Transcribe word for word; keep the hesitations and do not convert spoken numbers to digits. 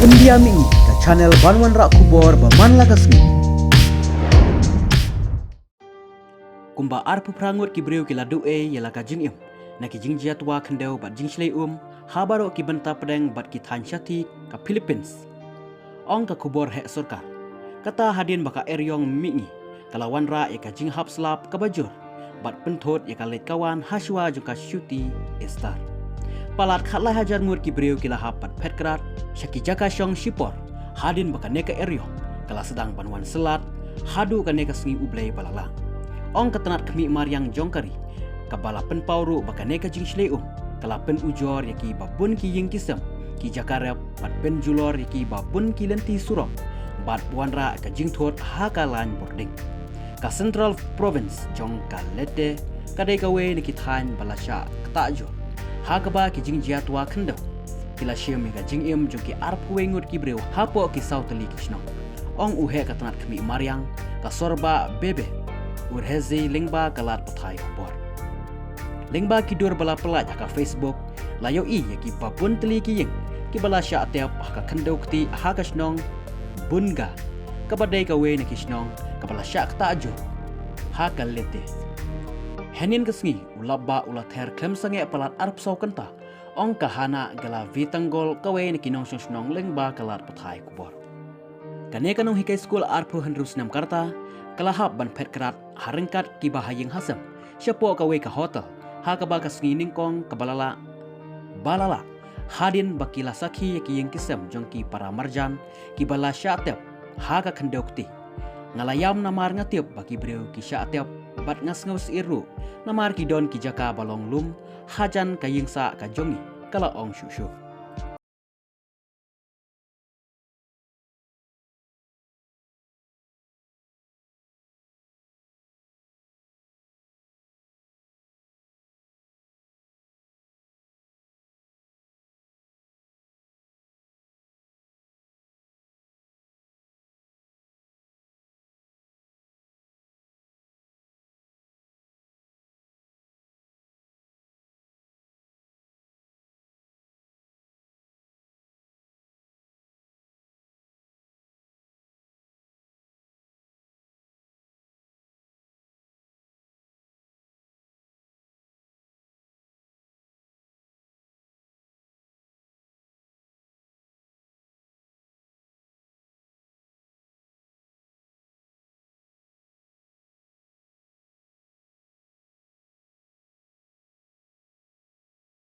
India Mihngi, ka channel ban wanrah khubor ba man la ka sngi. Kumba arphew phra ngut ki briew ki la duh ei ïa la ka jingim na ki jingjia twa khyndew bad jingshlei um ha baroh ki bynta pdeng bad ki thaiñ shathie ka Philippines. Ong ka khubor heh sorkar, kata hadien ba ka eriong mihngi ka la wanrah ïa ka jinghap slap kaba jur bad pynthut ïa ka leit ka wan hashwa jong ka shuti Ester. Palat khatlai hajar ngut ki briew ki la hap bad phet krad sha ki jaka shong shipor hadien ba kane ka eriong ka la sdang ban wan slat haduh kane ka sngi U Blei ba la lah. Ong ka tnat khmih mariang jong ka ri kaba la pynpaw ruh ba kane ka jingshlei um ka la pynujor ïa ki ba bun ki ïing ki sem, ki jaka rep bad pynjulor ïa ki ba bun ki lynti surok bad wanrah ka jingthut ha ka lain bording. Ka Central Province jong ka Leyte ka dei kawei na ki thaiñ ba la shah ktah jur ha kaba ki jingjia twa khyndew ki la shim ïa ka jingim jong ki arphew wei ngut ki briew hapoh ki saw tylli ki shnong. Ong u heh ka tnat khmih mariang, ka Sorbah Bebe Urhezi, lyngba ka lad pathai khubor. Lyngba ki dur ba la pyllait ha ka Facebook, la ïohi ïa ki ba bun tylli ki ïing kiba la shah tep ha ka khyndew kti ha ka shnong Bunga, kaba dei kawei na ki shnong kaba la shah ktah jur ha ka Leyte. Hynnin ka sngi u lapbah u la ther khlem sangeh palat arphew saw kynta, ong ka Hana Galavi Tanggol, kawei na ki nongshong shnong, lyngba ka lad pathai khubor. Kane ka nonghikai skul arphew hynriew snem ka rta ka la hap ban phet krad ha ryngkat kiba ha ïing ha sem shapoh kawei ka hotel ha kaba ka sngi nyngkong kaba la lah, ba la lah hadien ba ki la sakhi ïa ki ïing ki sem jong ki para marjan kiba la shah tep ha ka khyndew kti. Nga la ïam namar nga tip ba ki briew ki shah tep bad nga sngew syier ruh namar ki don ki jaka ba long lum hajan ka ïing sah ka jong ngi, ka la ong shuh shuh.